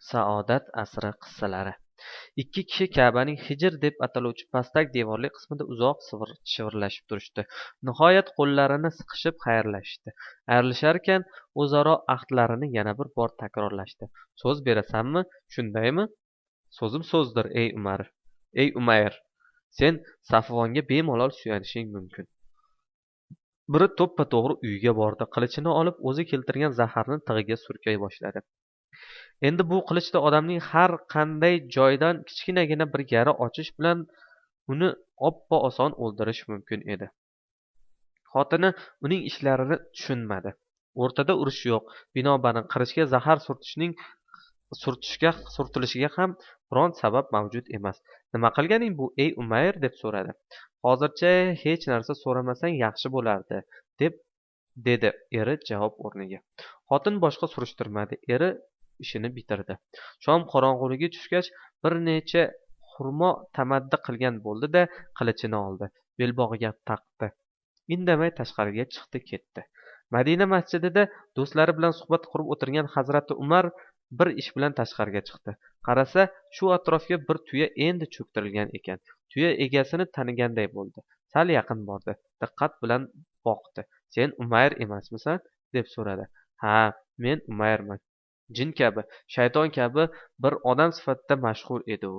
Saodat asri qissalari. Ikki kishi Ka'baning Hijr deb ataluvchi pastak devorli qismida uzoq shivirlashib turishdi. Nihoyat qo'llarini siqishib xayrlashishdi. Ayrilisharkan o'zaro ahdlarini yana bir bor takrorlashdi. So'z berasanmi? Shundaymi? So'zim so'zdir, ey Umar. Ey Umayr. Sen Safvonga bemalol suyanishing mumkin. Biri to'ppa-to'g'ri uyiga bordi. Qilichini olib, o'zi keltirgan zaharni tig'iga surkay boshladi. Endi bu qilichda odamning har qanday joyidan kichkinagina bir yara ochish bilan uni oppa oson o'ldirish mumkin edi. Xotini uning ishlarini tushunmadi. O'rtada urush yo'q. Binobarin qilichga zahar surtilishiga ham biron sabab mavjud emas. Nima qilganing bu, ey Umayr, deb so'radi. Hozircha hech narsa so'ramasang yaxshi bo'lardi, deb dedi eri javob o'rniga. Xotin boshqa surishtirmadi. Eri ishini bitirdi. Shom qorong'uligi tushgach bir necha xurmo tamaddi qilgan bo'ldi-da, qilichini oldi, belbog'iga taqdi. Indamay tashqariga chiqdi, ketdi. Madina masjidida do'stlari bilan suhbat qurib o'tirgan Hazrati Umar bir ish bilan tashqariga chiqdi. Qarasa, shu atrofga bir tuya endi cho'ktirilgan ekan. Tuya egasini taniganday bo'ldi. Sal yaqin bordi, diqqat bilan boqdi. Sen Umayr emasmisan? deb so'radi. Ha, men Umayrman. Jin kabi, shayton kabi bir odam sifatida mashhur edi u.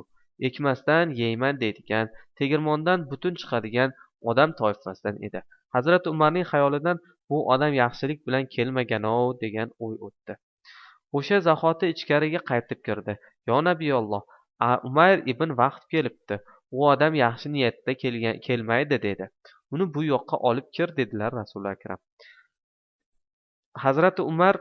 Ekmasdan yeyman deydigan, tegirmondan butun chiqadigan odam toifasidan edi. Hazrati Umarning xayolidan bu odam yaxshilik bilan kelmagan-ov degan o'y o'tdi. O'sha zahoti ichkariga qaytib kirdi. Yo Nabiyalloh, Umayr ibn Vahb kelibdi. U odam yaxshi niyatda kelmaydi dedi. Uni bu yoqqa olib kir dedilar Rasuli Akram. Hazrati Umar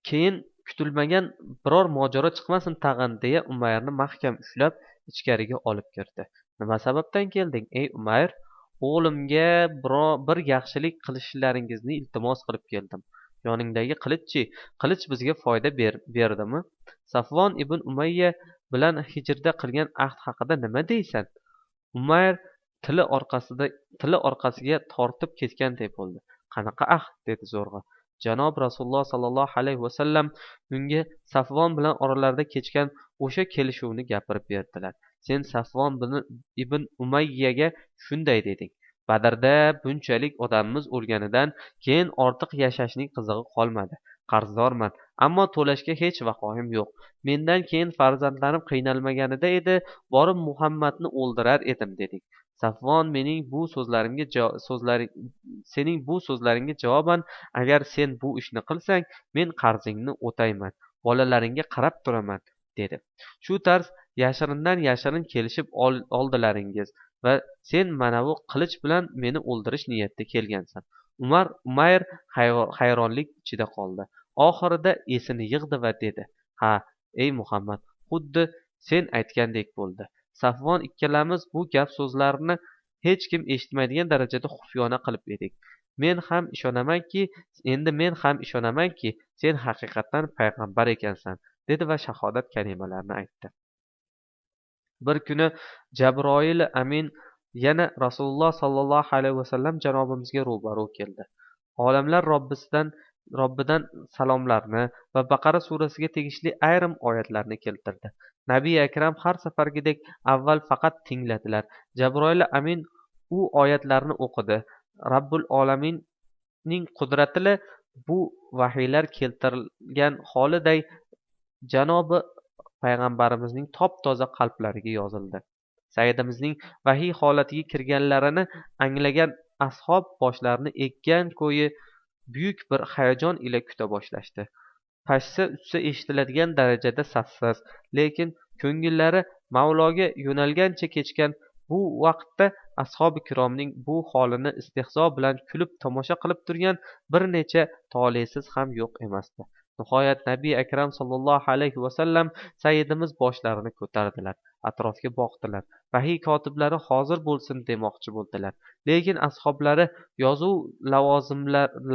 keyin kutilmagan biror mojaro chiqmasin tag'in deya Umayrni mahkam ushlab ichkariga olib kirdi. Nima sababdan kelding, ey Umayr? O'g'limga bir yaxshilik qilishlaringizni iltimos qilib keldim. Yoningdagi qilichchi, qilich bizga foyda berdimi? Safvon ibn Umayya bilan Hijrda qilgan ahd haqida nima deysan? Umayr tili orqasiga tortib ketganday bo'ldi. Qanaqa ahd? dedi zo'rg'a. Janob Rasululloh sallallohu alayhi vasallam unga Safvon bilan oralarida kechgan o'sha kelishuvni gapirib berdilar. Sen Safvon ibn Umayyaga shunday deding: Badrda bunchalik odamimiz o'lganidan keyin ortiq yashashning qizig'i qolmadi. Qarzdorman, ammo to'lashga hech vaqoim yo'q. Mendan keyin farzandlarim qiynalmaganida edi, borib Muhammadni o'ldirar edim deding. Safvon mening bu so'zlarimga sening bu so'zlaringga javoban, agar sen bu ishni qilsang, men qarzingni o'tayman, bolalaringga qarab turaman dedi. Shu tarz yashirindan yashirin kelishib oldilaringiz va sen mana bu qilich bilan meni o'ldirish niyatida kelgansan. Umayr hayronlik ichida qoldi. Oxirida esini yig'di va dedi: Ha, ey Muhammad, xuddi sen aytgandek bo'ldi. Safvon ikkalamiz bu gap so'zlarni hech kim eshitmaydigan darajada xufyona qilib edik. Men ham ishonamanki, sen haqiqatan payg'ambar ekansan, dedi va shahodat kalimalarini aytdi. Bir kuni Jabroil amin yana Rasululloh sallallohu alayhi vasallam janobimizga ro'baro keldi. Olamlar Robbidan salomlarni va Baqara surasiga tegishli ayrim oyatlarni keltirdi. Nabiy Akram har safargidek avval faqat tingladilar. Jabroil amin u oyatlarni o'qidi. Rabbul olaminning qudrati bu vahiylar keltirilgan holiday janobi payg'ambarimizning top-toza qalblariga yozildi. Sayyidimizning vahiy holatiga kirganlarini anglagan ashob boshlarini eggan ko'yi buyuk bir hayajon ila kuta boshlashdi. Pashsa uchsa eshitiladigan darajada sassiz, lekin ko'ngillari Mavloga yo'nalgancha kechgan bu vaqtda ashobi kiromning bu holini istehzo bilan kulib tomosha qilib turgan bir necha tolesiz ham yo'q emasdi. Nihoyat Nabiy Akram sallallohu alayhi vasallam sayyidimiz boshlarini ko'tardilar, atrofga boqdilar. Vahiy kotiblari hozir bo'lsin demoqchi bo'ldilar. Lekin ashoblari yozuv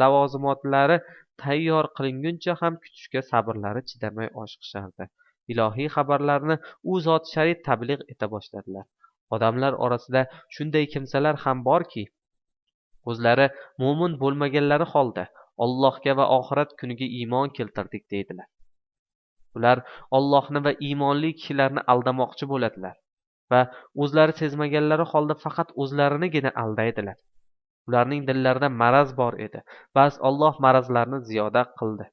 lavozimotlari tayyor qilinguncha ham kutishga sabrlari chidamay oshiqishardi. Ilohiy xabarlarni u zot sharif tabliğ eta boshladilar. Odamlar orasida shunday kimsalar ham borki, o'zlari mo'min bo'lmaganlari holda Allohga va oxirat kuniga iymon keltirdik deydilar. Ular Allohni va iymonli kishilarni aldamoqchi bo'ladilar va o'zlari sezmaganlari holda faqat o'zlarinigina aldaydilar. Ularning dillarida maraz bor edi. Bas Alloh marazlarni ziyoda qildi.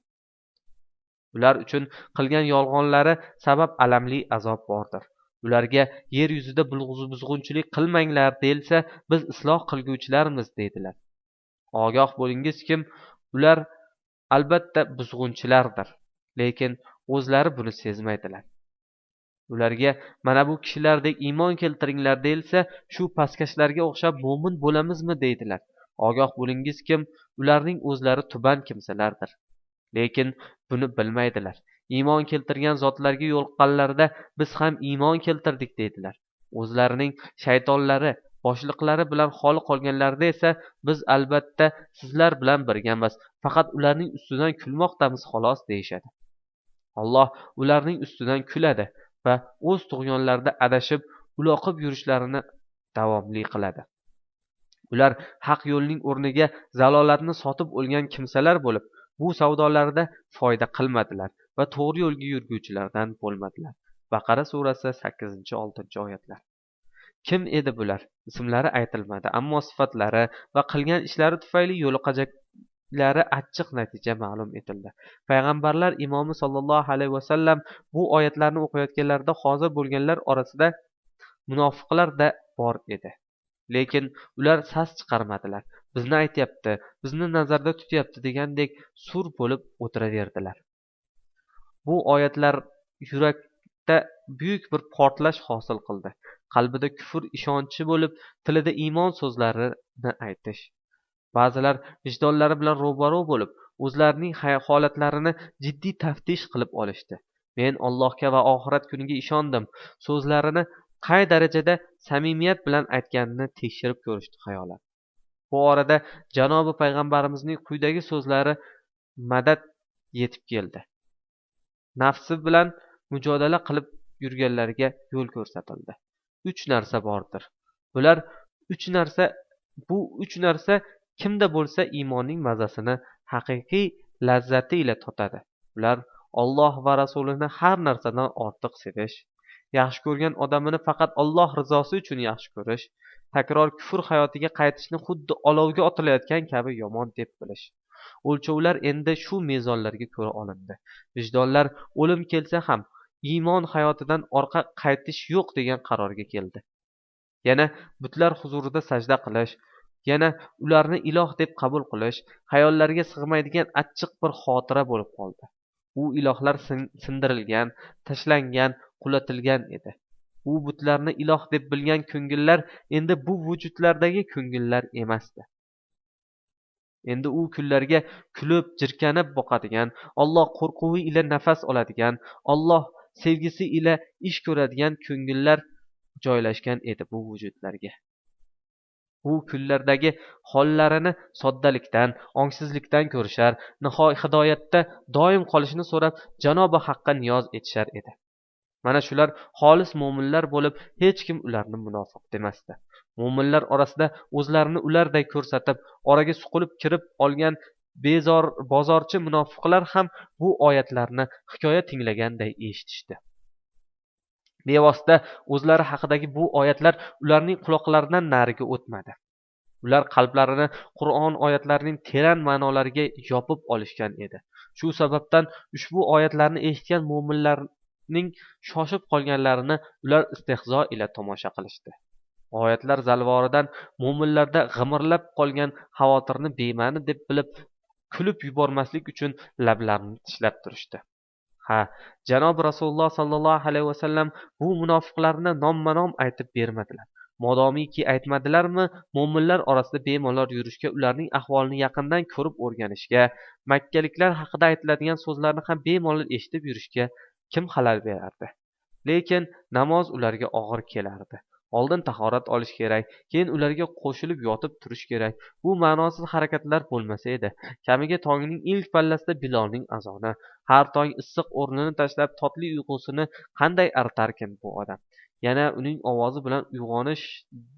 Ular uchun qilgan yolg'onlari sabab alamli azob bordir. Ularga yer yuzida buzg'unchilik qilmanglar deyilsa, biz isloh qilguvchilarmiz deydilar. Ogoh bo'lingizkim, ular albatta buzg'unchilardir, lekin o'zlari buni sezmaydilar. Ularga mana bu kishilardek iymon keltiringlar deyilsa, shu pastkashlarga o'xshab mo'min bo'lamizmi deydilar. Ogoh bo'lingizkim, ularning o'zlari tuban kimsalardir, lekin buni bilmaydilar. Iymon keltirgan zotlarga yo'liqqanlarida biz ham iymon keltirdik deydilar. O'zlarining shaytonlari, boshliqlari bilan xoli qolganlarida esa biz albatta sizlar bilan birgamiz, faqat ularning ustidan kulmoqdamiz xolos deyishadi. Alloh ularning ustidan kuladi va o'z tug'yonlarida adashib, uloqib yurishlarini davomli qiladi. Ular haq yo'lning o'rniga zalolatni sotib olgan kimsalar bo'lib, bu savdolarda foyda qilmadilar va to'g'ri yo'lga yurguvchilardan bo'lmadilar. Baqara surasi 8-6 oyatlar. Kim edi bular? Ismlari aytilmadi, ammo sifatlari va qilgan ishlari tufayli yo'liqajaklari achchiq natija ma'lum etildi. Payg'ambarlar imomi sollallohu alayhi vasallam bu oyatlarni o'qiyotganlarida hozir bo'lganlar orasida munofiqlar da bor edi. Lekin ular sas chiqarmadilar. Bizni aytyapti, bizni nazarda tutyapti degandek sur bo'lib o'tiraverdilar. Bu oyatlar yurakda buyuk bir portlash hosil qildi. Qalbida kufr ishonchi bo'lib, tilida iymon so'zlarini aytish. Ba'zilar vijdonlari bilan ro'baro bo'lib, o'zlarining holatlarini jiddiy taftish qilib olishdi. Men Allohga va oxirat kuniga ishondim so'zlarini qay darajada samimiyat bilan aytganini tekshirib ko'rishdi xayolan. Bu orada janobi payg'ambarimizning quyidagi so'zlari madad yetib keldi. Nafsi bilan mujodala qilib yurganlarga yo'l ko'rsatildi. 3 narsa bordir. Bular 3 narsa, bu 3 narsa kimda bo'lsa iymonning mazasini haqiqiy lazzati ila totadi. Ular Alloh va rasulini har narsadan ortiq sevish, yaxshi ko'rgan odamini faqat Alloh rizosi uchun yaxshi ko'rish, takror kufr hayotiga qaytishni xuddi olovga otilayotgan kabi yomon deb bilish. O'lchovlar endi shu mezonlarga ko'ra olindi. Vijdonlar o'lim kelsa ham iymon hayotidan orqa qaytish yo'q degan qarorga keldi. Yana butlar huzurida sajda qilish, yana ularni iloh deb qabul qilish xayollarga sig'maydigan achchiq bir xotira bo'lib qoldi. U ilohlar sindirilgan, tashlangan, qulatilgan edi. U butlarni iloh deb bilgan ko'ngillar endi bu vujudlardagi ko'ngillar emasdi. Endi u kunlarga kulib, jirkanib boqadigan, Alloh qo'rquvi ila nafas oladigan, Alloh sevgisi ila ish ko'radigan ko'ngillar joylashgan edi bu vujudlarga. U kunlardagi hollarini soddalikdan, ongsizlikdan ko'rishar, hidoyatda doim qolishini so'rab janobi Haqqa niyoz etishar edi. Mana shular xolis mo'minlar bo'lib, hech kim ularni munofiq demasdi. Mo'minlar orasida o'zlarini ularday ko'rsatib, oraga suqilib kirib olgan bozorchi munofiqlar ham bu oyatlarni hikoya tinglaganday eshitishdi. Bevosita o'zlari haqidagi bu oyatlar ularning quloqlaridan nariga o'tmadi. Ular qalblarini Qur'on oyatlarining teran ma'nolariga yopib olishgan edi. Shu sababdan ushbu oyatlarni eshitgan mo'minlarning shoshib qolganlarini ular istehzo ila tomosha qilishdi. Oyatlar zalvoridan mo'minlarda g'imirlab qolgan xavotirni bema'ni deb bilib, kulib yubormaslik uchun lablarini tishlab turishdi. Ha, janob Rasululloh sallallohu alayhi vasallam bu munofiqlarni nomma-nom aytib bermadilar. Modomiki aytmadilarmi, mo'minlar orasida bemalol yurishga, ularning ahvolini yaqindan ko'rib o'rganishga, makkaliklar haqida aytiladigan so'zlarni ham bemalol eshitib yurishga kim xalal berardi? Lekin namoz ularga og'ir kelardi. Oldin tahorat olish kerak, keyin ularga qo'shilib yotib turish kerak. Bu ma'nosiz harakatlar bo'lmasa edi. Kamiga tongning ilk pallasida Bilolning azoni. Har tong issiq o'rnini tashlab totli uyqusini qanday aritarkin bu odam? Yana uning ovozi bilan uyg'onish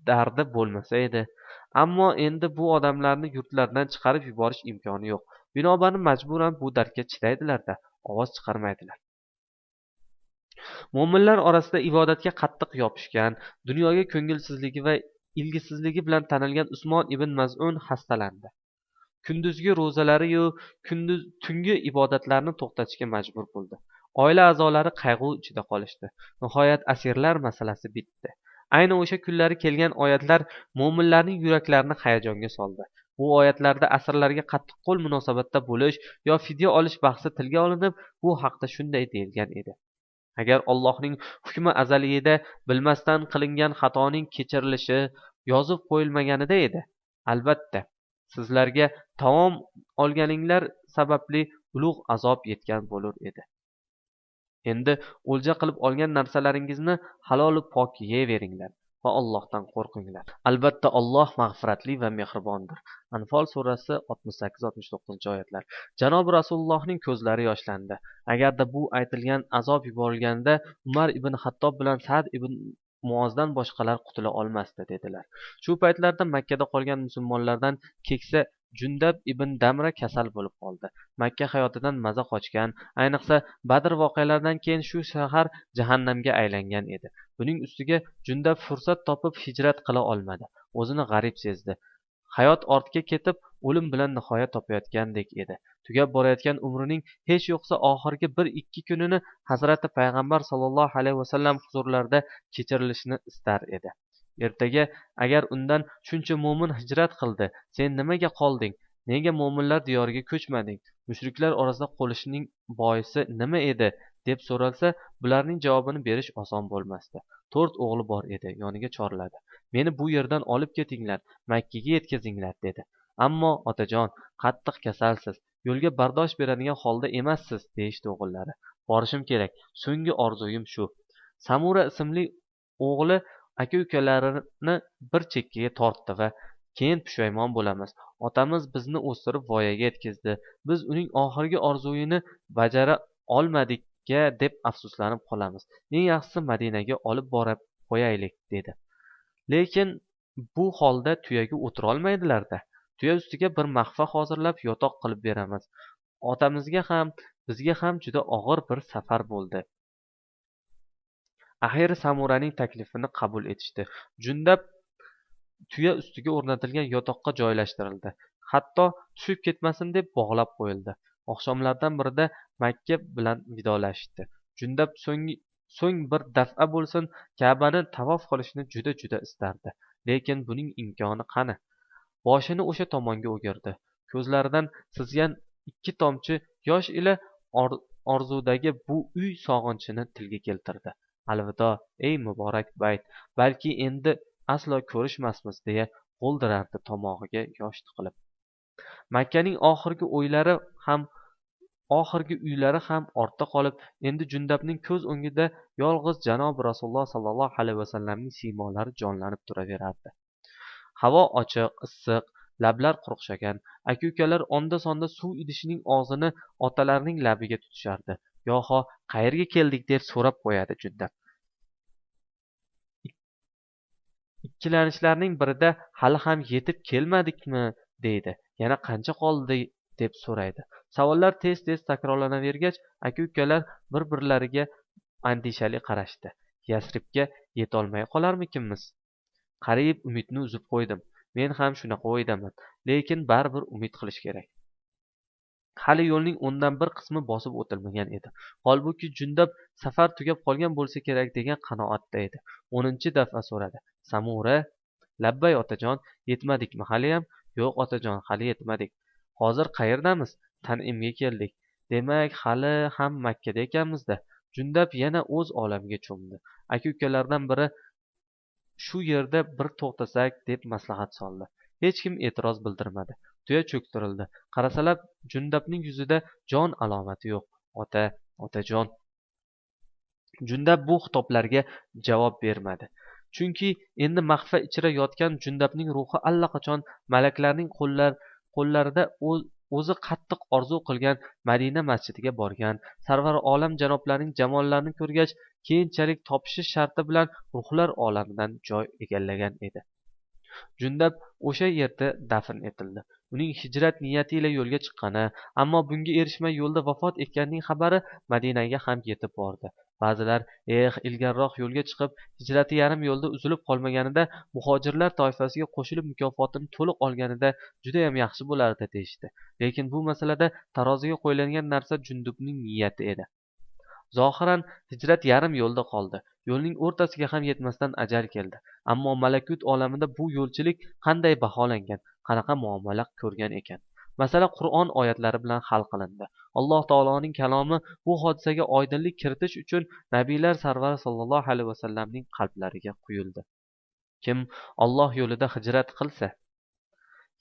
dardi bo'lmasa edi. Ammo endi bu odamlarni yurtlaridan chiqarib yuborish imkoni yo'q. Binobarin majburan bu dardga chidaydilar-da, ovoz chiqarmaydilar. Mo'minlar orasida ibodatga qattiq yopishgan, dunyoga ko'ngilsizligi va ilgisizligi bilan tanilgan Usmon ibn Maz'un xastalandi. Kunduzgi ro'zalari-yu kunduz tungi ibodatlarni to'xtatishga majbur bo'ldi. Oila a'zolari qayg'u ichida qolishdi. Nihoyat asirlar masalasi bitdi. Ayni o'sha kunlari kelgan oyatlar mo'minlarning yuraklarini hayajonga soldi. Bu oyatlarda asirlarga qattiqqo'l munosabatda bo'lish yo fidya olish bahsi tilga olinib, bu haqda shunday deyilgan edi. Agar Allohning hukmi azaliyida bilmasdan qilingan xatoning kechirilishi yozib qo'yilmaganida edi, albatta sizlarga taom olganinglar sababli ulug' azob yetgan bo'lur edi. Endi o'lja qilib olgan narsalaringizni halol va pok yeyaveringlar va Allohdan qo'rqinglar. Albatta Alloh mag'firatli va mehribondir. Anfol surasi 68-69 oyatlar. Janob Rasulullohning ko'zlari yoshlandi. Agarda bu aytilgan azob yuborilganda Umar ibn Xattob bilan Sa'd ibn Muozdan boshqalar qutula olmasdi dedilar. Shu paytlarda Makkada qolgan musulmonlardan keksa Jundab ibn Damra kasal bo'lib qoldi. Makka hayotidan maza qochgan, ayniqsa Badr voqealaridan keyin shu shahar jahannamga aylangan edi. Buning ustiga Jundab fursat topib hijrat qila olmadi. O'zini g'arib sezdi. Hayot ortga ketib, o'lim bilan nihoya topayotgandek edi. Tugab borayotgan umrining hech yo'qsa oxirgi 1-2 kunini Hazrati Payg'ambar sallallohu alayhi vasallam huzurlarida kechirilishini istar edi. Ertaga agar undan shuncha mo'min hijrat qildi, sen nimaga qolding? Nega mo'minlar diyoriga ko'chmading? Mushriklar orasida qo'lishining boisi nima edi deb so'ralsa, bularning javobini berish oson bo'lmasdi. 4 o'g'li bor edi, yoniga chorladi. Meni bu yerdan olib ketinglar, Makkaga yetkazinglar dedi. Ammo otajon, qattiq kasalsiz, yo'lga bardosh beradigan holda emassiz deyishdi o'g'illari. Borishim kerak, so'nggi orzuyim shu. Samura ismli o'g'li aka-ukalarini bir chekkaga tortdi va keyin pushaymon bo'lamiz. Otamiz bizni o'stirib voyaga yetkazdi. Biz uning oxirgi orzuyini bajara olmadik-a deb afsuslanib qolamiz. Eng yaxshisi Madinaga olib borib qo'yaylik dedi. Lekin bu holda tuyaga o'tira olmaydilar-da. Tuya ustiga bir mahfa hozirlab yotoq qilib beramiz. Otamizga ham, bizga ham juda og'ir bir safar bo'ldi. Axir Samuraning taklifini qabul etishdi. Jundab tuya ustiga o'rnatilgan yotoqqa joylashtirildi. Hatto tushib ketmasin deb bog'lab qo'yildi. Oqshomlardan birida Makka bilan vidolashdi. Jundab so'ng bir daf'a bo'lsin Ka'bani tavof qilishni juda-juda istardi. Lekin buning imkoni qani? Boshini o'sha tomonga o'girdi. Ko'zlaridan sizgan 2 tomchi yosh ila orzudagi bu uy sog'inchini tilga keltirdi. Alvido, ey muborak bayt, balki endi aslo ko'rishmasmiz deya g'o'ldirardi tomog'iga yosh tiqilib. Makkaning oxirgi o'ylari ham, oxirgi uylari ham ortda qolib, endi Jundabning ko'z o'ngida yolg'iz janob Rasululloh sallallohu alayhi vasallamning siymolari jonlanib turaverardi. Havo ochiq, issiq, lablar quruqshagan. Aka-ukalar onda-sonda suv idishining og'zini otalarining labiga tutishardi. Yoho, qayerga keldik deb so'rab qo'yadi Jundab. Ikkilanishlarning birida hali ham yetib kelmadikmi deydi. Yana qancha qoldi deb so'raydi. Savollar tez-tez takrorlanavergach, aka-ukalar bir-birlariga andishali qarashdi. Yasribga yetolmay qolarmikinmiz? Qariyb umidni uzib qo'ydim. Men ham shunaqa o'ydaman. Lekin baribir umid qilish kerak. Hali yo'lning 1/10 qismi bosib o'tilmagan edi. Holbuki Jundab safar tugab qolgan bo'lsa kerak degan qanoatda edi. 10-dafa so'radi. Samura, labbay otajon, yetmadikmi haliyam? Yo'q otajon, hali yetmadik. Hozir qayerdamiz? Tanimga keldik. Demak, hali ham Makkada ekanmiz-da. Jundab yana o'z olamiga cho'mdi. Aka-ukalardan biri shu yerda bir to'xtasak deb maslahat soldi. Hech kim e'tiroz bildirmadi. Tuya cho'ktirildi. Qarasalar Jundabning yuzida jon alomati yo'q. Ota, otajon. Jundab bu xitoblarga javob bermadi. Chunki endi maxfa ichra yotgan Jundabning ruhi allaqachon malaklarning qo'llarida o'zi qattiq orzu qilgan Madina masjidiga borgan, Sarvar olam janoblarining jamollarini ko'rgach, keyinchalik topishish sharti bilan ruhlar olamidan joy egallagan edi. Jundab o'sha yerda dafn etildi. Uning hijrat niyati ila yo'lga chiqqani, ammo bunga erishmay yo'lda vafot etganining xabari Madinaga ham yetib bordi. Ba'zilar, ilgariroq yo'lga chiqib, hijrati yarim yo'lda uzilib qolmaganida, muhojirlar toifasiga qo'shilib mukofotini to'liq olganida judayam yaxshi bo'lardi deyishdi. Lekin bu masalada taroziga qo'yilgan narsa Jundubning niyati edi. Zohiran hijrat yarim yo'lda qoldi. Yo'lning o'rtasiga ham yetmasdan ajal keldi. Ammo malakut olamida bu yo'lchilik qanday baholangan, qanaqa muomala ko'rgan ekan? Masala Qur'on oyatlari bilan hal qilindi. Alloh taoloning kalomi bu hodisaga oydinlik kiritish uchun nabiylar sarvari sollallohu alayhi vasallamning qalblariga quyildi. Kim Alloh yo'lida hijrat qilsa,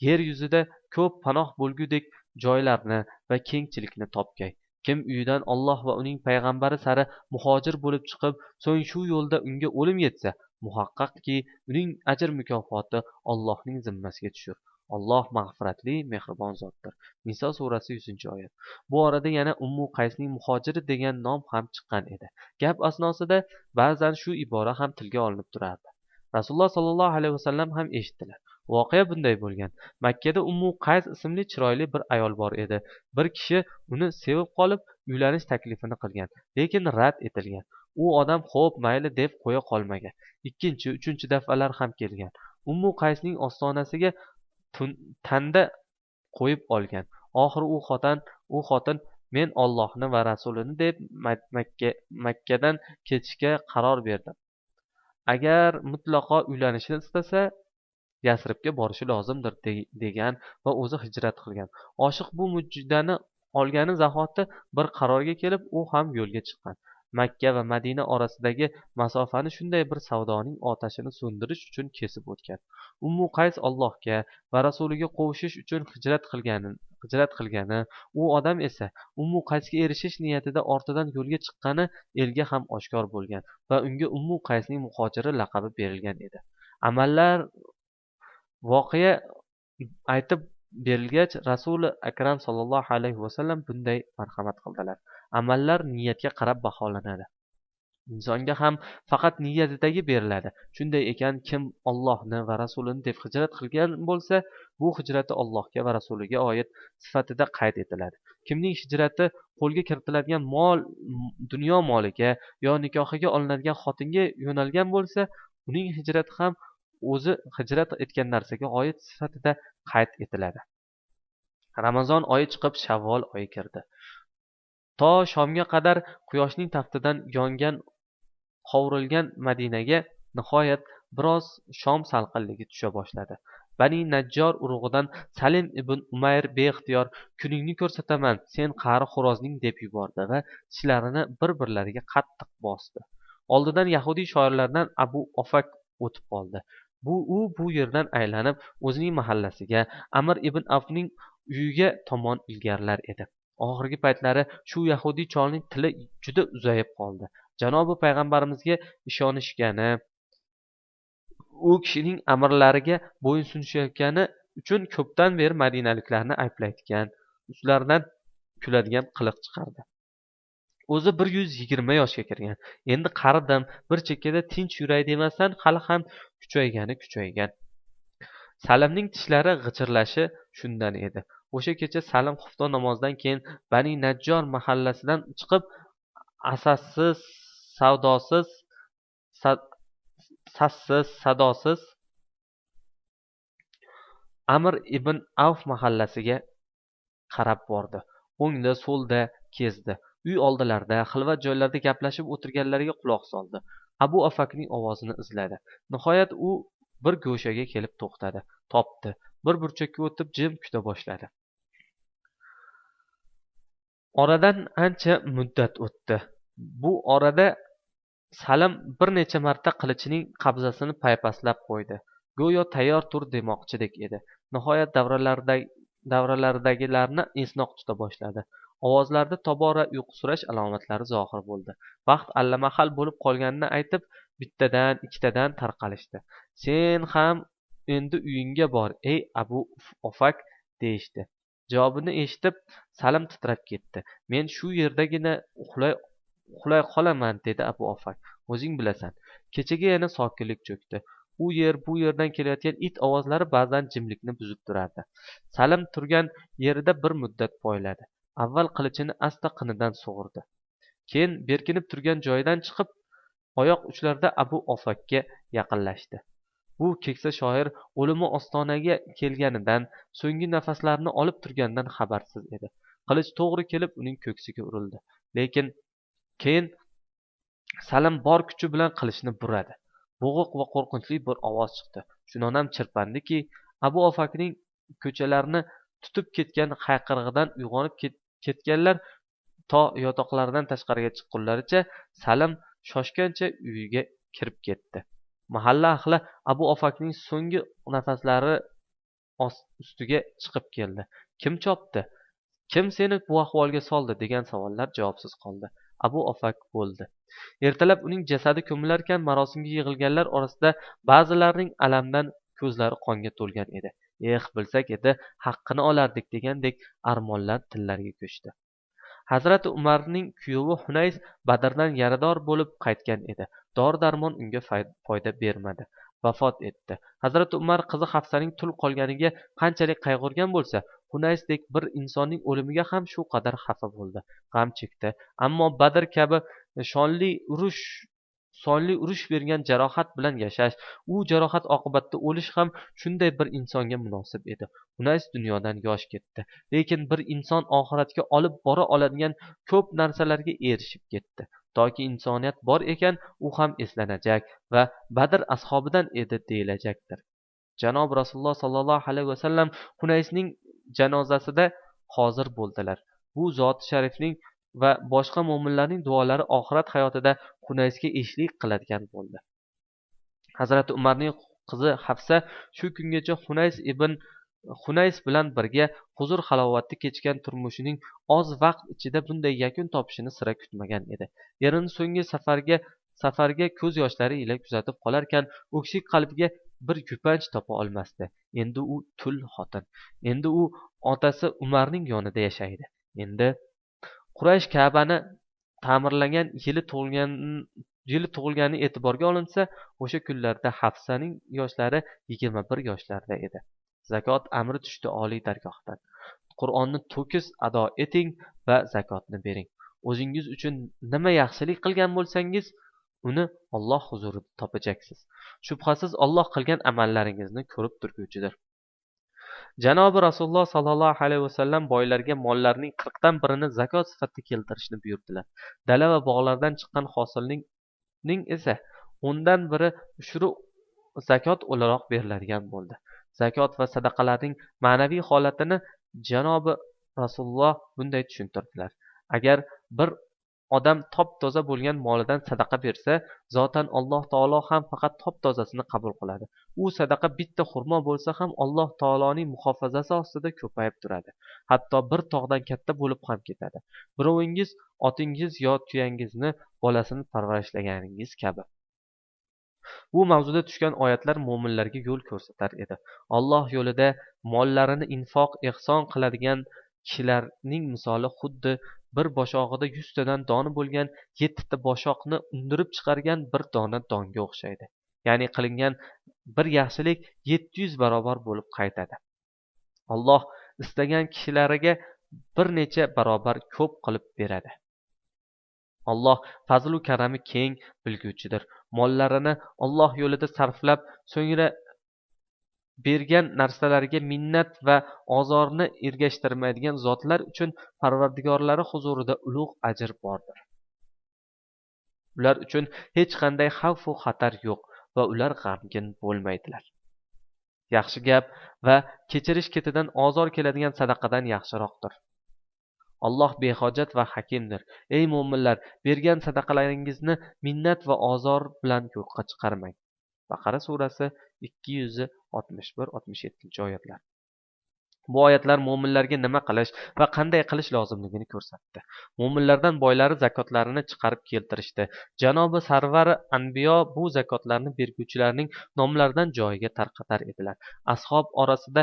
yer yuzida ko'p panoh bo'lgudek joylarni va kengchilikni topgay. Kim uyidan Alloh va uning payg'ambari sari muhojir bo'lib chiqib, so'ng shu yo'lda unga o'lim yetsa, muhaqqaqki uning ajr mukofoti Allohning zimmasiga tushur. Alloh mag'firatli, mehribon zotdir. Niso surasi 100-oyat. Bu orada yana Ummu Qaysning muhojiri degan nom ham chiqqan edi. Gap asnosida ba'zan shu ibora ham tilga olinib turardi. Rasululloh sollallohu alayhi vasallam ham eshitdilar. Voqea bunday bo'lgan. Makkada Ummu Qays ismli chiroyli bir ayol bor edi. Bir kishi uni sevib qolib, uylanish taklifini qilgan, lekin rad etilgan. U odam xo'p, mayli deb qo'ya qolmagan. Ikkinchi, uchinchi daf'alar ham kelgan. Ummu Qaysning ostonasiga tanda qo'yib olgan. Oxiri u xotin men Allohni va Rasulini deb Makkadan ketishga qaror berdim. Agar mutlaqo uylanishni istasa, Yasribga borishi lozimdir degan va o'zi hijrat qilgan. Oshiq bu mujdani olgani zahoti bir qarorga kelib, u ham yo'lga chiqqan. Makka va Madina orasidagi masofani shunday bir savdoning otashini so'ndirish uchun kesib o'tgan. Ummu Qays Allohga va Rasuliga qovushish uchun hijrat qilgani, u odam esa Ummu Qaysga erishish niyatida ortidan yo'lga chiqqani elga ham oshkor bo'lgan va unga Ummu Qaysning muhojiri laqabi berilgan edi. Amallar voqea aytib berilgach, Rasuli Akram sollallohu alayhi vasallam bunday marhamat qildilar. Amallar niyatga qarab baholanadi. Insonga ham faqat niyatidagi beriladi. Shunday ekan, kim Allohni va Rasulini deb hijrat qilgan bo'lsa, bu hijrati Allohga va Rasuliga oid sifatida qayd etiladi. Kimning hijrati qo'lga kiritiladigan mol, dunyo moliga yo nikohiga olinadigan xotinga yo'nalgan bo'lsa, uning hijrati ham o'zi hijrat etgan narsaga oid sifatida qayd etiladi. Ramazon oyi chiqib, Shavvol oyi kirdi. To shomga qadar quyoshning taftidan yongan, qovurilgan Madinaga nihoyat biroz shom salqinligi tusha boshladi. Bani Najjor urug'idan Salim ibn Umayr beixtiyor kuningni ko'rsataman, sen qari xo'rozning deb yubordi va tishlarini bir-birlariga qattiq bosdi. Oldidan yahudiy shoirlardan Abu Ofak o'tib qoldi. U bu yerdan aylanib o'zining mahallasiga, Amir ibn Avfning uyiga tomon ilgarilar edi. Oxirgi paytlari shu yahudiy cholning tili juda uzayib qoldi. Janobi payg'ambarimizga ishonishgani, u kishining amrlariga bo'ysunishayotgani uchun ko'pdan beri madinaliklarni ayblayotgan, ustlaridan kuladigan qiliq chiqardi. O'zi 120 yoshga kirgan. Endi qaridim, bir chekkada tinch yuray demasdan hali ham kuchaygani kuchaygan. Salimning tishlari g'ichirlashi shundan edi. O'sha kecha Salim xufton namozidan keyin Bani Najjor mahallasidan chiqib, asassiz, savdosiz, sassiz, sadosiz Amr ibn Avf mahallasiga qarab bordi. O'ngda, so'lda kezdi. Uy oldilarida, xilvat joylarda gaplashib o'tirganlarga quloq soldi. Abu Afakning ovozini izladi. Nihoyat u bir go'shaga kelib to'xtadi. Topdi. Bir burchakka o'tib jim kuta boshladi. Oradan ancha muddat o'tdi. Bu orada Salim bir necha marta qilichining qabzasini paypaslab qo'ydi. Go'yo tayyor tur demoqchidek edi. Nihoyat davralaridagilarni esnoq tuta boshladi. Ovozlarda tobora uyqusirash alomatlari zohir bo'ldi. Vaqt allamahal bo'lib qolganini aytib, bittadan, ikkitadan tarqalishdi. Sen ham endi uyingga bor, ey Abu Ofak, deyishdi. Javobini eshitib, Salim titrab ketdi. Men shu yerdagina uxlay qolaman, dedi Abu Ofak. O'zing bilasan. Kechaga yana sokinlik cho'kdi. U yer bu yerdan kelayotgan it ovozlari ba'zan jimlikni buzib turardi. Salim turgan yerida bir muddat poyladi. Avval qilichini asta qinidan sug'urdi. Keyin berkinib turgan joyidan chiqib, oyoq uchlarida Abu Ofakka yaqinlashdi. Bu keksa shoir o'limi ostonaga kelganidan, so'nggi nafaslarini olib turganidan xabarsiz edi. Qilich to'g'ri kelib uning ko'ksiga urildi. Lekin keyin Salim bor kuchi bilan qilichni buradi. Bo'g'iq va qo'rqinchli bir ovoz chiqdi. Shunonam chirpandiki, Abu Ofakning ko'chalarni tutib ketgan hayqirig'idan uyg'onib ketganlar to yotoqlaridan tashqariga chiqqunlaricha Salim shoshgancha uyiga kirib ketdi. Mahalla ahli Abu Ofakning so'nggi nafaslari ustiga chiqib keldi. Kim chopdi? Kim seni bu ahvolga soldi degan savollar javobsiz qoldi. Abu Ofak o'ldi. Ertalab uning jasadi ko'milarkan marosimga yig'ilganlar orasida ba'zilarining alamdan ko'zlari qonga to'lgan edi. Eh, bilsak edi, haqqini olardik degandek armonlar tillariga ko'chdi. Hazrati Umarning kuyovi Hunays Badrdan yarador bo'lib qaytgan edi. Dori-darmon unga foyda bermadi. Vafot etdi. Hazrati Umar qizi Hafsaning tul qolganiga qanchalik qayg'urgan bo'lsa, Hunaysdek bir insonning o'limiga ham shu qadar xafa bo'ldi, g'am chekdi. Ammo Badr kabi shonli urush bergan jarohat bilan yashash, u jarohat oqibatida o'lish ham shunday bir insonga munosib edi. Hunays dunyodan yosh ketdi, lekin bir inson oxiratga olib bora oladigan ko'p narsalarga erishib ketdi. Toki insoniyat bor ekan, u ham eslanajak va Badr ashobidan edi deyilajakdir. Janob Rasululloh sallallohu alayhi vasallam Hunaysning janozasida hozir bo'ldilar. Bu zot sharifning va boshqa mo'minlarning duolari oxirat hayotida Hunaysga eshlik qiladigan bo'ldi. Hazrati Umarning qizi Hafsa shu kungacha Hunays bilan birga huzur halovatda kechgan turmushining oz vaqt ichida bunday yakun topishini sira kutmagan edi. Erini so'nggi safarga ko'z yoshlari ila kuzatib qolarkan, o'ksik qalbiga bir yupanch topa olmasdi. Endi u tul xotin. Endi u otasi Umarning yonida yashaydi. Endi Quraysh Ka'bani ta'mirlagan yili tug'ilgani e'tiborga olinsa, o'sha kunlarda Hafsaning yoshlari 21 yoshlarda edi. Zakot amri tushdi oliy dargohdan. Qur'onni to'kis ado eting va zakotni bering. O'zingiz uchun nima yaxshilik qilgan bo'lsangiz, uni Alloh huzurida topajaksiz. Shubhasiz Alloh qilgan amallaringizni ko'rib turguvchidir. Janobi Rasululloh sallallohu alayhi vasallam boylarga mollarining 1/40 birini zakot sifatida keltirishni buyurdilar. Dala va bog'lardan chiqqan hosilning esa 1/10 ushuri zakot o'laroq beriladigan bo'ldi. Zakot va sadaqalarning ma'naviy holatini janobi Rasululloh bunday tushuntirdilar. Agar bir odam top-toza bo'lgan molidan sadaqa bersa, zotan Alloh taolo ham faqat top-tozasini qabul qiladi. U sadaqa bitta xurmo bo'lsa ham Alloh taoloning muhofazasi ostida ko'payib turadi. Hatto bir tog'dan katta bo'lib ham ketadi. Birovingiz otingiz yo tuyangizni bolasini parvarishlaganingiz kabi. Bu mavzuda tushgan oyatlar mo'minlarga yo'l ko'rsatar edi. Alloh yo'lida mollarini infoq, ehson qiladigan kishilarning misoli xuddi bir boshog'ida 100 tadan dona bo'lgan 7 ta boshoqni undirib chiqargan bir dona donga o'xshaydi. Ya'ni qilingan bir yaxshilik 700 barobar bo'lib qaytadi. Alloh istagan kishilariga bir necha barobar ko'p qilib beradi. Alloh fazlu karami keng bilguvchidir. Mollarini Alloh yo'lida sarflab, so'ngra bergan narsalariga minnat va ozorni ergashtirmaydigan zotlar uchun Parvardigorlari huzurida ulug' ajr bordir. Ular uchun hech qanday xavf va xatar yo'q va ular g'amgin bo'lmaydilar. Yaxshi gap va kechirish ketidan ozor keladigan sadaqadan yaxshiroqdir. Alloh behojat va hakimdir. Ey mo'minlar, bergan sadaqalaringizni minnat va ozor bilan yo'qqa chiqarmang. Baqara surasi 261-67 oyatlar. Bu oyatlar mo'minlarga nima qilish va qanday qilish lozimligini ko'rsatdi. Mo'minlardan boylari zakotlarini chiqarib keltirishdi. Janobi Sarvari Anbiyo bu zakotlarni berguvchilarning nomlaridan joyiga tarqatar edilar. Ashob orasida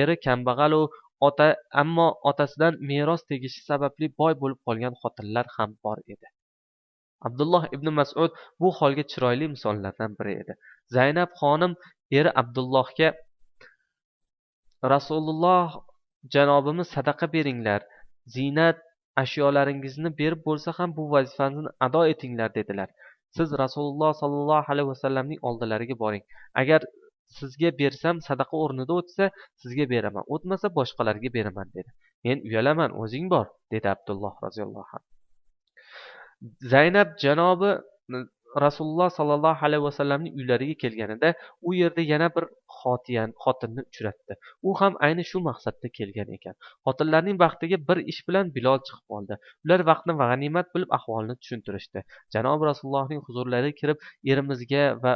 eri kambag'al ota, ammo otasidan meros tegishi sababli boy bo'lib qolgan xotinlar ham bor edi. Abdulloh ibn Mas'ud bu holga chiroyli misollardan biri edi. Zaynab xonim eri Abdullohga Rasululloh janobimiz sadaqa beringlar, ziynat ashyolaringizni berib bo'lsa ham bu vazifani ado etinglar dedilar. Siz Rasululloh sallallohu alayhi vasallamning oldilariga boring. Agar sizga bersam sadaqa o'rnida o'tsa sizga beraman, o'tmasa boshqalarga beraman dedi. Men uyalaman, o'zing bor dedi Abdulloh roziyallohu anhu. Zaynab janobi Rasululloh sallallohu alayhi vasallamning uylariga kelganida u yerda yana bir xotinni uchratdi. U ham ayni shu maqsadda kelgan ekan. Xotinlarning baxtiga bir ish bilan Bilol chiqib qoldi. Ular vaqtni g'animat bilib ahvolni tushuntirishdi. Janob Rasulullohning huzurlariga kirib, erimizga va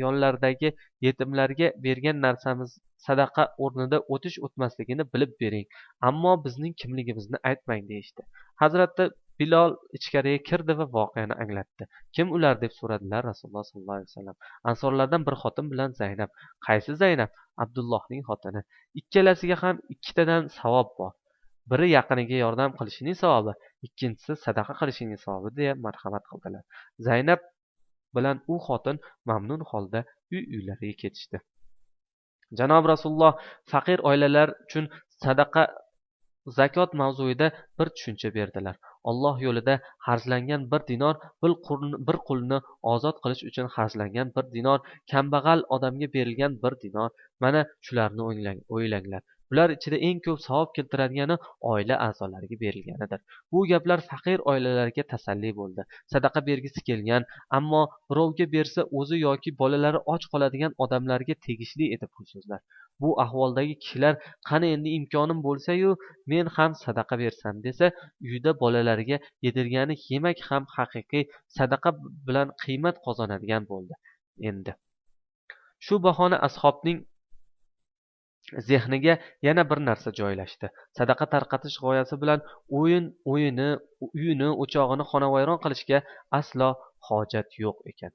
yonlaridagi yetimlarga bergan narsamiz sadaqa o'rnida o'tish o'tmasligini bilib bering, ammo bizning kimligimizni aytmang deyishdi. Hazrati Bilol ichkariga kirdi va voqeani anglatdi. Kim ular deb so'radilar Rasululloh sallallohu alayhi vasallam. Ansorlardan bir xotin bilan Zaynab. Qaysi Zaynab? Abdullohning xotini. Ikkalasiga ham ikkitadan savob bor. Biri yaqiniga yordam qilishining savobi, ikkinchisi sadaqa qilishining savobi deya marhamat qildilar. Zaynab bilan u xotin mamnun holda uy-uylariga ketishdi. Janob Rasululloh faqir oilalar uchun sadaqa zakot mavzuida bir tushuncha berdilar. Alloh yo'lida xarjlangan bir dinor bir qulni ozod qilish uchun xarjlangan bir dinor, kambag'al odamga berilgan bir dinor. Mana shularni o'ylanglar. Bular ichida eng ko'p savob keltiradigani oila a'zolariga berilganidir. Bu gaplar faqir oilalarga tasalli bo'ldi. Sadaqa bergisi kelgan, ammo birovga bersa o'zi yoki bolalari och qoladigan odamlarga tegishli edi bu so'zlar. Bu ahvoldagi kishilar qani endi imkonim bo'lsa-yu men ham sadaqa bersam desa, uyda bolalariga yedirgani yemak ham haqiqiy sadaqa bilan qiymat qozonadigan bo'ldi endi. Shu bahona ashobning zehniga yana bir narsa joylashdi. Sadaqa tarqatish g'oyasi bilan uyini, o'chog'ini xonavayron qilishga aslo hojat yo'q ekan.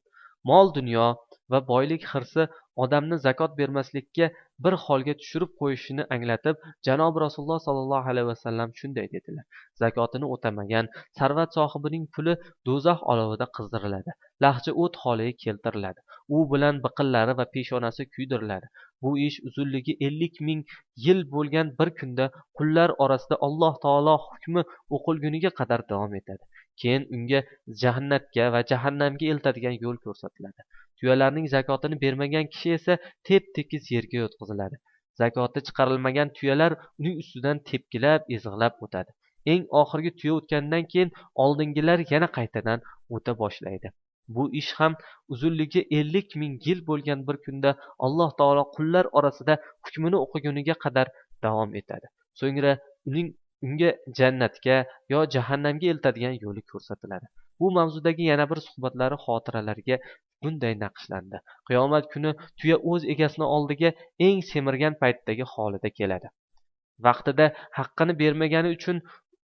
Mol dunyo va boylik hirsi odamni zakot bermaslikka bir holga tushirib qo'yishini anglatib, Janob Rasululloh sallallohu alayhi vasallam shunday dedilar: zakotini o'tamagan sarvat sohibining puli do'zax olovida qizdiriladi, lahja o't holiga keltiriladi, u bilan biqinlari va peshonasi kuydiriladi. Bu ish uzunligi 50 ming yil bo'lgan bir kunda qullar orasida Alloh taolo hukmi o'qilguniga qadar davom etadi. Keyin unga jannatga va jahannamga eltadigan yo'l ko'rsatiladi. Tuyalarning zakotini bermagan kishi esa tep-tekis yerga yotqiziladi. Zakoti chiqarilmagan tuyalar uning ustidan tepkilab, ezg'ilab o'tadi. Eng oxirgi tuya o'tgandan keyin oldingilar yana qaytadan o'ta boshlaydi. Bu ish ham uzunligi 50 ming yil bo'lgan bir kunda Alloh taolo qullar orasida hukmini o'qiguniga qadar davom etadi. So'ngra unga jannatga yo jahannamga eltadigan yo'li ko'rsatiladi. Bu mavzudagi yana bir suhbatlari xotiralarga bunday naqshlandi. Qiyomat kuni tuya o'z egasini oldiga eng semirgan paytdagi holida keladi. Vaqtida haqqini bermagani uchun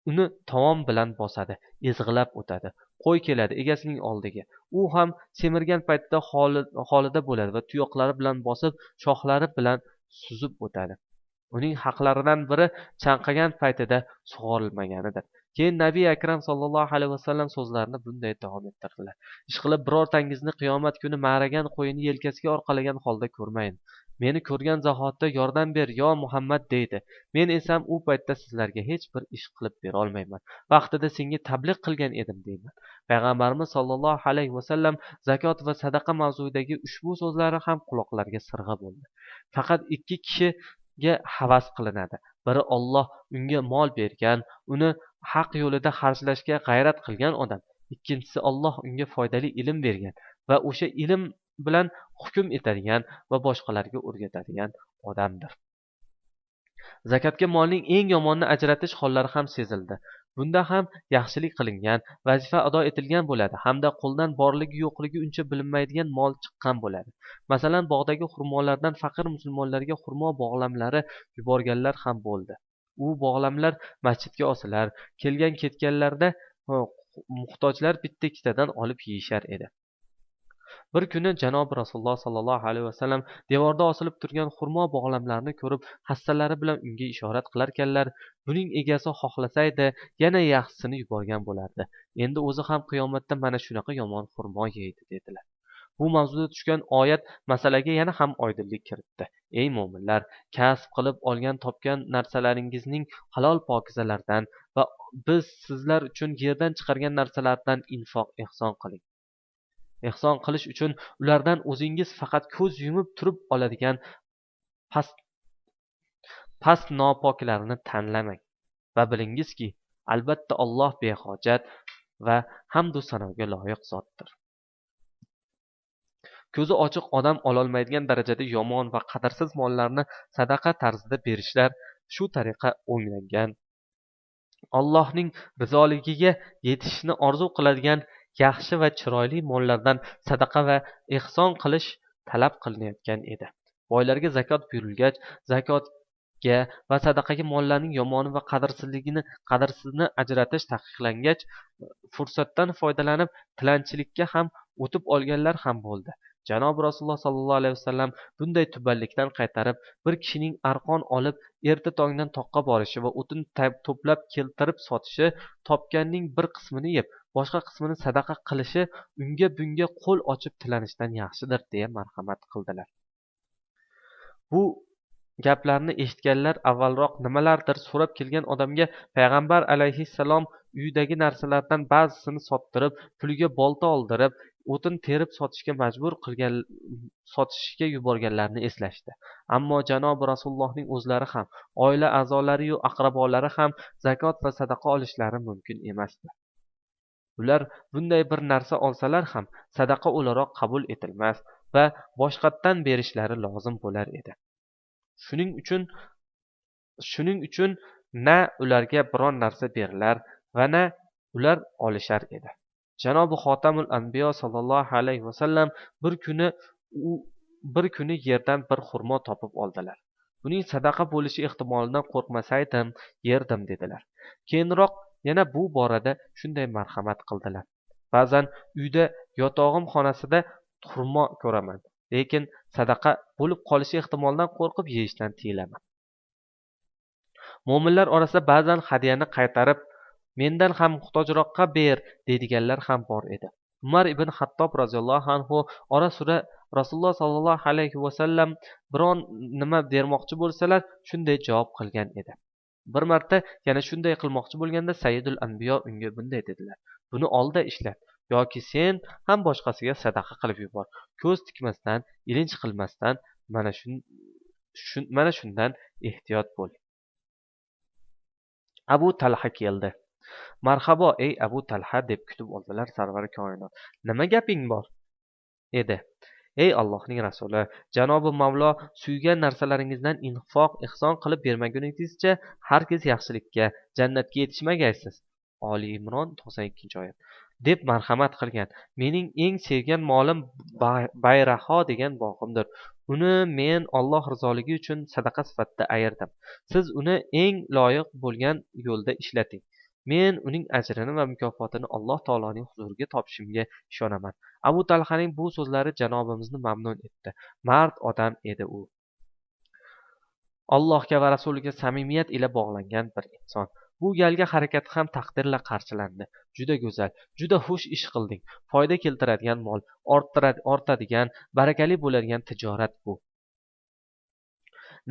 uni taom bilan bosadi, ezg'ilab o'tadi. Qo'y keladi egasining oldiga. U ham semirgan paytda holida bo'ladi va tuyoqlari bilan bosib, shoxlari bilan suzib o'tadi. Uning haqlaridan biri chanqagan paytida sug'orilmaganidir. Keyin Nabiy Akram sallallohu alayhi vasallam so'zlarini bunday davom ettirdilar: Ishqilib birortangizni qiyomat kuni ma'ragan qo'yini yelkasiga orqalagan holda ko'rmayin. Meni ko'rgan zahotda yordam ber yo Muhammad deydi. Men esam u paytda sizlarga hech bir ish qilib bera olmayman. Vaqtida senga tabliq qilgan edim deyman. Payg'ambarimiz sallallohu alayhi vasallam zakot va sadaqa mavzuidagi ushbu so'zlari ham quloqlarga sirg'a bo'ldi. Faqat ikki kishiga havas qilinadi. Biri Alloh unga mol bergan, uni haq yo'lida xarjlashga g'ayrat qilgan odam. Ikkinchisi Alloh unga foydali ilm bergan va o'sha ilm bilan hukm etadigan va boshqalarga o'rgatadigan odamdir. Zakotga molning eng yomonini ajratish hollari ham sezildi. Bunda ham yaxshilik qilingan, vazifa ado etilgan bo'ladi, hamda qo'ldan borligi yo'qligi uncha bilinmaydigan mol chiqqan bo'ladi. Masalan, bog'dagi xurmolardan faqir musulmonlarga xurmo bog'lamlari yuborganlar ham bo'ldi. U bog'lamlar masjidga osilar, kelgan ketganlarda muhtojlar bitta ikkitadan olib yeyishar edi. Bir kuni janobi Rasululloh sollallohu alayhi vasallam devorda osilib turgan xurmo bog'lamlarini ko'rib, hassalari bilan unga ishorat qilarkanlar, buning egasi xohlasaydi, yana yaxshisini yuborgan bo'lardi. Endi o'zi ham qiyomatda mana shunaqa yomon xurmo yeydi, dedilar. Bu mavzuda tushgan oyat masalaga yana ham oydinlik kiritdi. Ey mo'minlar, kasb qilib olgan topgan narsalaringizning halol pokizalaridan va biz sizlar uchun yerdan chiqargan narsalardan infoq ehson qiling. Ehson qilish uchun ulardan o'zingiz faqat ko'z yumib turib oladigan past nopoklarni tanlamang va bilingizki, albatta Alloh behojat va hamdu sanoga loyiq zotdir. Ko'zi ochiq odam ololmaydigan darajada yomon va qadrsiz mollarni sadaqa tarzida berishlar shu tariqa o'nglangan. Allohning rizoligiga yetishishni orzu qiladigan yaxshi va chiroyli mollardan sadaqa va ehson qilish talab qilinayotgan edi. Boylarga zakot buyurilgach, zakotga va sadaqaga mollarning yomoni va qadrsizini ajratish taqiqlangach, fursatdan foydalanib tilanchilikka ham o'tib olganlar ham bo'ldi. Janobi Rasululloh sollallohu alayhi vasallam bunday tubanlikdan qaytarib, bir kishining arqon olib erta tongdan toqqa borishi va o'tin to'plab keltirib sotishi, topganning bir qismini yeb, boshqa qismini sadaqa qilishi unga bunga qo'l ochib tilanishdan yaxshidir, deya marhamat qildilar. Bu gaplarni eshitganlar avvalroq nimalardir so'rab kelgan odamga payg'ambar alayhissalom uyidagi narsalardan ba'zisini sottirib, puliga bolta oldirib, o'tin terib sotishga majbur qilgan, sotishga yuborganlarni eslashdi. Ammo janobi Rasulullohning o'zlari ham, oila a'zolari-yu aqrabolari ham zakot va sadaqa olishlari mumkin emasdi. Ular bunday bir narsa olsalar ham sadaqa o'laroq qabul etilmas va boshqatdan berishlari lozim bo'lar edi. Shuning uchun na ularga biron narsa berilar va na ular olishar edi. Janobi Xotamul Anbiyo sallallohu alayhi vasallam bir kuni yerdan bir xurmo topib oldilar. Buning sadaqa bo'lishi ehtimolidan qo'rqmasaydim, yerdim, dedilar. Keyinroq yana bu borada shunday marhamat qildilar. Ba'zan uyda yotog'im xonasida xurmo ko'raman, lekin sadaqa bo'lib qolishi ehtimolidan qo'rqib yeyishdan tiyilaman. Mo'minlar orasida ba'zan hadyani qaytarib, mendan ham muhtojroqqa ber deydiganlar ham bor edi. Umar ibn Xattob roziyallohu anhu ora-sira Rasululloh sollallohu alayhi vasallam biron nima bermoqchi bo'lsalar, shunday javob qilgan edi. Bir marta yana shunday qilmoqchi bo'lganda Sayyidul Anbiyo unga bunday dedilar: buni olda ishlat yoki sen ham boshqasiga sadaqa qilib yubor. Ko'z tikmasdan, ilinj qilmasdan mana shundan ehtiyot bo'l. Abu Talha keldi. Marhabo ey Abu Talha, deb kutib oldilar sarvari koinot. Nima gaping bor edi? Ey Allohning rasuli, janobi Mavlo suygan narsalaringizdan infoq ihson qilib bermaguningizcha hargiz yaxshilikka, jannatga yetishmagaysiz. Oli Imron 92-oyat. Deb marhamat qilgan. Mening eng sevgan molim Bayraho degan bog'imdir. Uni men Alloh rizoligi uchun sadaqa sifatida ayirdim. Siz uni eng loyiq bo'lgan yo'lda ishlating. Men uning ajrini va mukofotini Alloh taoloning huzuriga topishimga ishonaman. Abu Talhaning bu so'zlari janobimizni mamnun etdi. Mard odam edi u. Allohga va rasuliga samimiyat ila bog'langan bir inson. Bu galgi harakati ham taqdirla qarshilandi. Juda go'zal, juda xush ish qilding. Foyda keltiradigan mol, ortadigan, barakali bo'ladigan tijorat bu.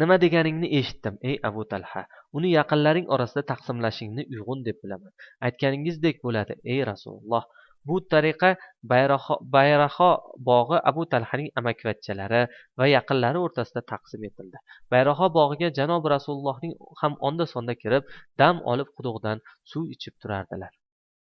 Nima deganingni eshitdim, ey Abu Talha. Uni yaqinlaring orasida taqsimlashingni uyg'un deb bilaman. Aytganingizdek bo'ladi, ey Rasululloh. Bu tariqa Bayraho bog'i Abu Talhaning amakivachchalari va yaqinlari o'rtasida taqsim etildi. Bayraho bog'iga janobi Rasulullohning ham onda-sonda kirib, dam olib quduqdan suv ichib turardilar.